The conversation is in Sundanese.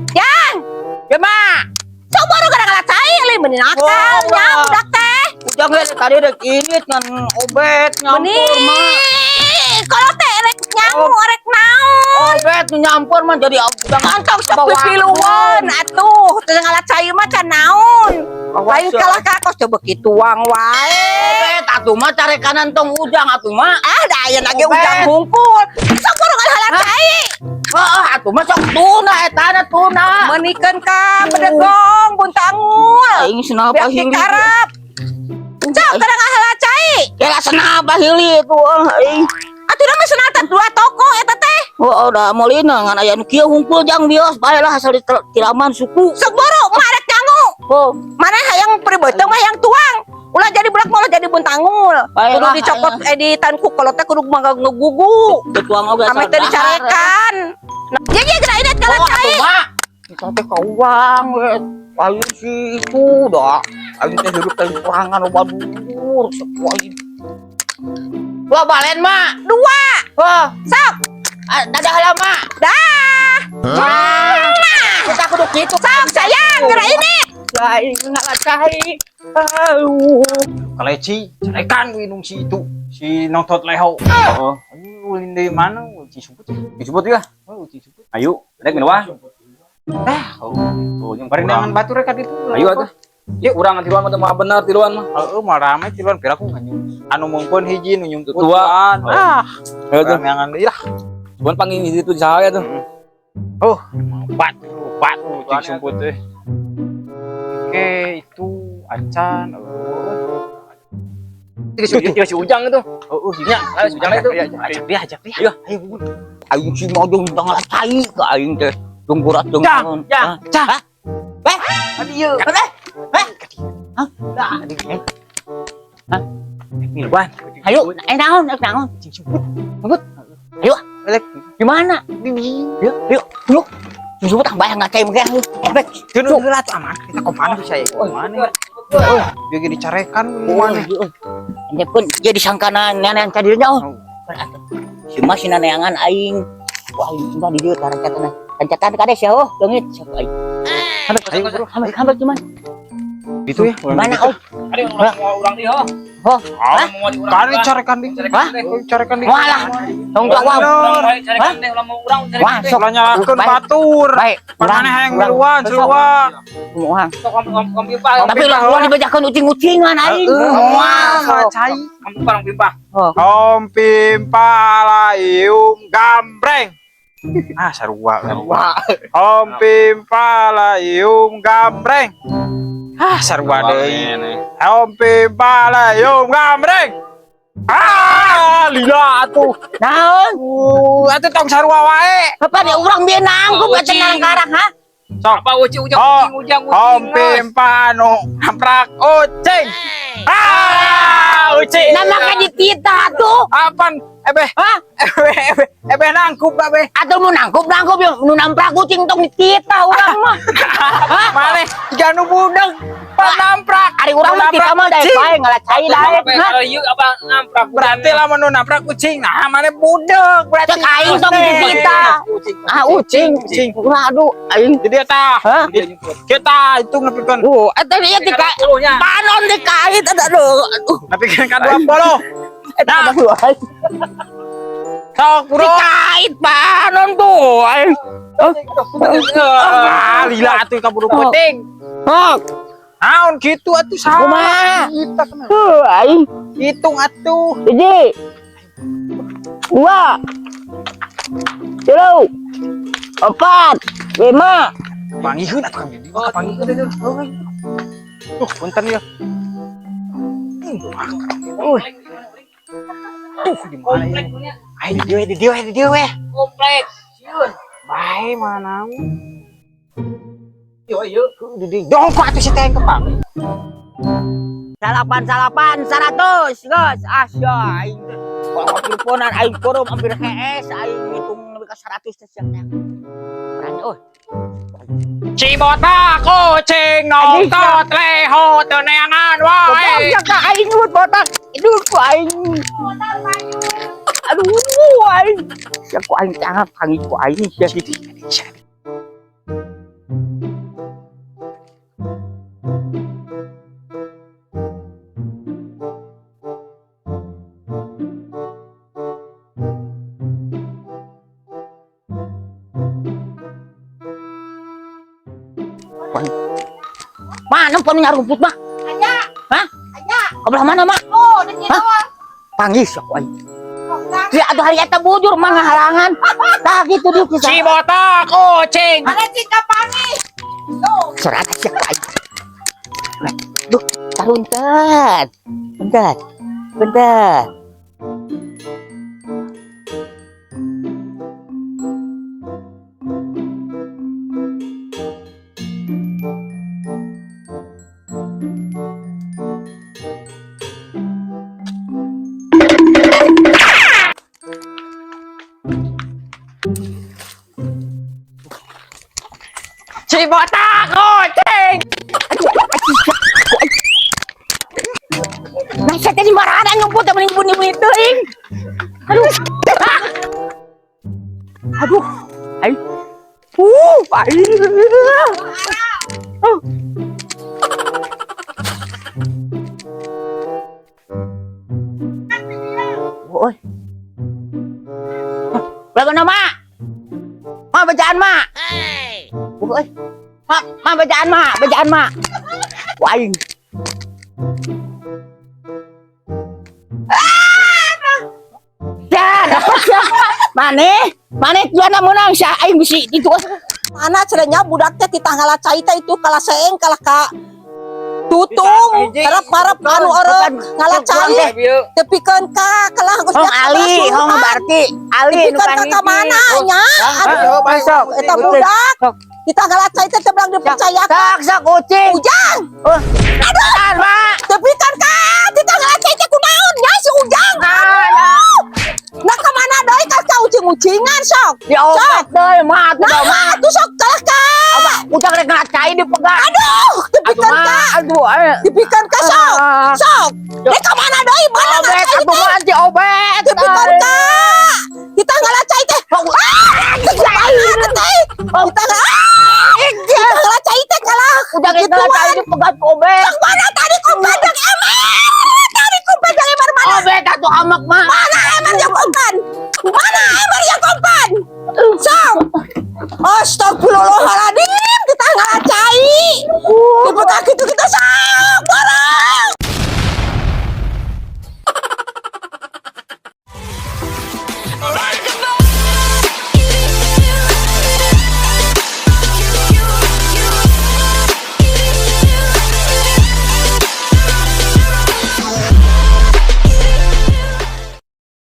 Jang, Ya, Mak. Sok buru gara ngala cai euy, meuni nakal Oh, nya wah. Budak teh. Ujang ge tadi rek ini ngan Obet Meuni nyampur, Mak. Kalau teh rek nyangu Oh. rek naon? Obet nu nyampur mah jadi ujang. Kantong sok pipilueun atuh, teu ngala cai mah can naon. Lain kalah ka kos coba tuang wae. Obet atuh mah carekanan tong ujang atuh, Mak. Ah, da aya lagi Obet. Ujang hungkul. Sok buru ngala cai. Heeh, atuh mah sok tuna etana tuna. Meunikeun ka bedegong buntangul. Aing senapa Biar hili. Dikarap. Sok kada ngala cai. Kela senapa hili itu ah aing. Atuh mah senata dua toko eta teh. Oh, udah molina ngan aya nu kieu hungkul, Jang, bios bae lah asal ditiraman suku. Sok buru marek nyangu. Oh, Mana hayang pribeuteung mah hayang tuang. Ulah jadi budak mah ulah jadi buntangul. Bae Kudu lah, dicopot eh ditanku kalau teh kudu mangga ngegugu. Tuang oge Kami asal teh dahar. Dicarekan. Nah, jadi geura ini kala Oh, cai. atuh mah. Kita teh kauang we. Aing si itu dah. Aing teh hirup teh kurangan loba dur. Sok aing. Dua balen, Mak. Dua. Oh, Sok. ah, dadah lah, Mak. Dah. Nah, kita kudu kitu. Sok sayang geura ini. Aing ngala cai. Aduh. Kaleci, carekan minum si itu, si nongtot leho. Oh, Ayo, ulin dari mana? Uci suput ya. Disebut ya. Oh, uci suput. Ayo, rek minum ah. Ah, oh. Oh, yang Bareng kurang. dengan batu rek itu. Ayo atuh. Yuk, urang tiluan mah teu mah bener tiluan mah. Heeh, mah rame tiluan piraku nganyu. Anu mungpun hiji nu nyumput. Dua. Duaan. Ah, Ayo tuh. neangan deui lah. Cuman panggil di situ saha ya tuh. Oh, batu, batu cing sumput teh. Oke, itu acan. Oh, Tiga si Ujang itu. Oh, Nya, ayo si Ujang itu. Ajak dia, ajak dia. Ayo. Ayo, bun. Aing si mojong ngala cai ka aing teh. Jeung berat jeung Jang, naon. jang, Hah? jang. Hah? Eh, Adi ieu. eh, eh. Hah? Adi. Hah? Miluan. Ayo, eh naon, eh naon. Cing sumput. Sumput. Ayo. Balik. Di mana? Yuk, yuk, yuk. Sumput ah bayang ngacai mah lu. Eh, Teu nu heula tuh aman. Kita ke mana bisa ya? Ke mana? Oh, dia gini dicarekan mana? Ente pun dia disangkana nenean cadirnya oh. Si mas neangan aing. Wah, aing sumpah di dieu tancatan. Tancatan kades ya oh, leungit sok aing. Ayo, bro. Hampir hampir cuman. Itu ya. Mana oh? Ada orang mau urang di oh. Oh, Ah, Mau di urang. kan dicarekan di. Hah? Dicarekan di. Walah. Tong tua wow. Urang wae carekan teh, ulah mau urang Wah, carekan teh. sok. Ulah nyalakeun Baik. batur. Baik. Pan maneh hayang miluan sarua. Moal. Sok om om om pimpah. Tapi ulah ulah dibejakeun ucing-ucingan aing. Heeh, Moal. moal cai. Om pimpah, om pimpah. Om pimpa layung gambreng. Ah, sarua. Wah. Om pimpa layung gambreng. Ah, sarua deui. Om pimpa layung gambreng. Ah, lila atuh. Naon? Atuh tong sarua wae. Apa dia urang bieu nangkup eta nang karang ha? Sok. Apa uci ujang Oh, ucing ujang ucing. Om pimpa nu namprak ucing. Ah, ucing. Nah maka dititah tuh. Apaan? Ebeh, Hah? ebeh, ebeh, ebeh nangkup ebeh. Atau nu nangkup nangkup ya nu namprak kucing tong dititah urang mah. Hah? Maneh jiga nu budeg pan namprak. Ari urang mah Namprak titah mah daek kucing. bae ngalah cai daek. Hah? Kalau yuk apa namprak Berarti lamun nu namprak kucing, nah maneh budeg berarti. Cek aing tong dititah. Ah ucing. Ucing. Ulah aduh aing. Jadi eta. Hah? Kita itu nepikeun Oh, eta ieu dikait Puluhnya. panon dikait aduh aduh. Nepikeun ka 20. Eta aduh aing. Sok bro. Dikait panon tuh aing. Ah, lila atuh kaburu penting. Oh, Naon kitu atuh saha? Kumaha? Kita kena. Tuh aing. Hitung atuh. Hiji. Dua. Tilu. Empat. Lima. Panggihkeun atuh kami. Oh, panggihkeun itu. Tuh, punten ya. Uy. Tuh, di mana ini? Ayo di dieu, di dieu, di dieu we. Kompleks. Sieun. Bae mana? Yo yo. Di dieu. Dongkok atuh si teh kepang. Salapan salapan 100 geus asya aing teh. Bawa teleponan aing korom hampir hees aing ngitung lebih ke 100 teh siang teh. Berani euy. Si botak kucing nongtot leho teu neangan wae. Goblok ka aing nyebut botak. Aduh ku aing. Aduh aing. Sia ku aing tangan pangi ku aing sia. Mana pon nyarumput mah? Aya. Hah? Aya. Ka belah mana, Mak? Oh, di Hah? doang. Panggil sok aing. Si atuh hari eta bujur mah ngahalangan. Tah gitu di Si botak kucing. Mana cika panggil? Tuh. Surat sia ku aing. Duh, taruntan. Bentar. Bentar. Si botak kucing. Nah, saya tadi marah nyumput da mending bunyi-bunyi teuing. Aduh. Ah. Aduh. Ai. Ai. Oh. Oi. Berapa nama? Ma bacaan, Ma. Oi. Ma, ma bacaan, Ma, bacaan, Ma. Wah, aing. Ya, dapat ya. Mane? Mane juana menang sia aing bisi itu. Mana cenah budak teh titah ngala cai teh itu kalah seeng kalah ka tutung harap-harap anu orang ngala cai tepikeun ka kalah geus Hong Ali, hong berarti Ali nu tepikeun ka ka mana nya? Aduh, Masuk. Eta budak titah ngala cai teh teu belang dipercayakan. Sok sok kucing. Ujang. Oh. Aduh, Mak. Tepikeun ka titah ngala cai teh kunaon nya si Ujang? Aduh. Nah, ka mana deui ka ka ucing-ucingan sok? Ya obat deui, Mak, atuh Nah, Mak. Atuh sok kalah ka. Ujang rek ngacai dipegang. Aduh, tepikeun Aduh, ka. Mak, aduh. Eh. Dipikeun ka sok. Ah. Sok. Rek ka mana deui? Mana Obet, ngacai atuh teh? mah si obet. Tepikeun ka. Kita ngalacai teh. Ah, teu teh. Kita ah, kita ngalacai teh kalah. Ujang rek ngacai dipegang obet. Sok mana tadi